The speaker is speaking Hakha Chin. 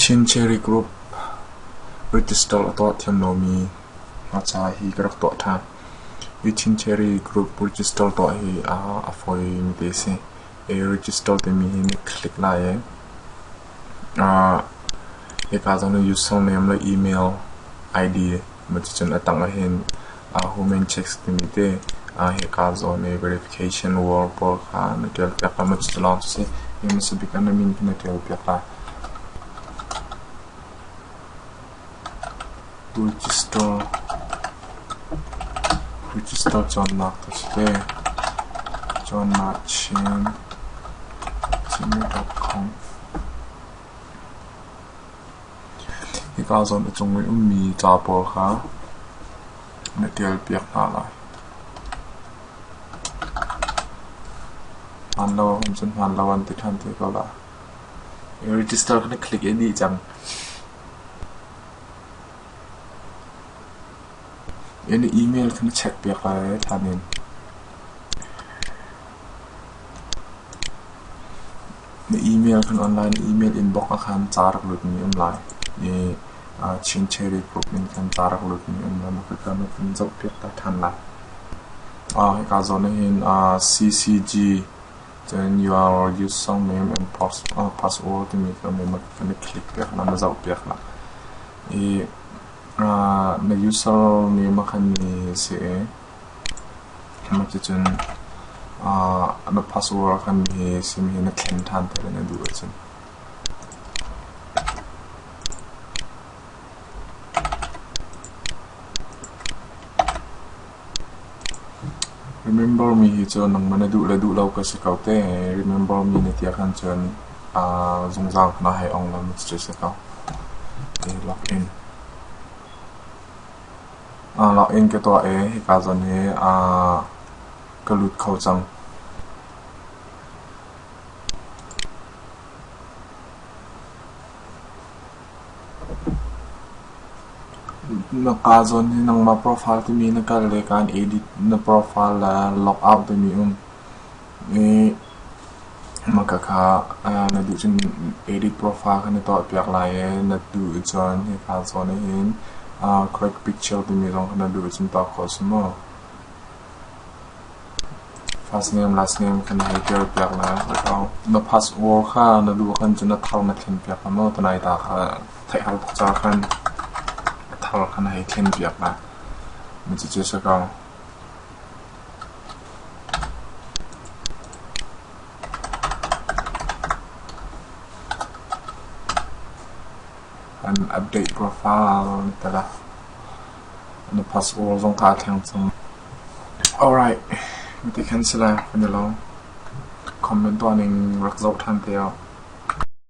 Chin Cherry Group register a tuah thiam lomi hna ca hi ka rak tuah ṭhan. Hi Chin Cherry Group register tuah hi a fawimi te a si. I register timi hi na click lai i hika zawn ah username le email ID cucun a tang ahhin human checks timi te hika zawn i verification word pawl kha na ṭial piak lai. Mah cucu lawng cu si. Hi hmasa bik ah na min khi na ṭial piak lai. Register register cawnnak ka si te. Cawnnak chin gmail.com Hika zawn a cung i ummi ca pawl kha na ṭial piak hna lai. Hmaan lo ahcun cun hmaan lo an ti ṭhan te ko lai. Register kha na click i a dih cang. Na email kha na check piak lai ṭhan in. Na email khan online email inbox ah khan ca rak lutmi um lai. I Chin Cherry Group in khan ca rak lutmi um lai. Mah khakha na vun zohpiak ta ṭhan lai. Hika zawn ahhin CCG cun your username and password timi kha na click piak na na zoh piak na. I na username ah khan mi si i cuticun na password khan mi simi hi na thlen ṭhan te lai na duh ahcun. Remember me hi cu nangmah na duh le duh lo ka si ko te. Remember me na ti ahkhan cun zungzal na hei ong lo cu si ko. Login. Login ka tuah i hika zawn hi ka lut kho cang. Na kaa zawn hi nangmah profile timi na kal le kaan edit na profile le log out timi um. I mah khakha na duh cun edit profile kha na tuah piak lai i na duh cun hika zawn ahhin correct picture timi zong kha na duh cun tuah khawh a si maw? First name last name kha na hei ṭial piak lai. Na password kha na duh ahkhan cun na thar na thlen piak lai maw? Tunai ta kha theih har tuk caah khan a thar kha na hei thlen piak lai. Cucu a si ko. An update profile na ti lai. Na password zong kha aa thleng cang. Alright, mati khan si lai kan i lawm. Comment tuah ning rak zoh ṭhan te ah.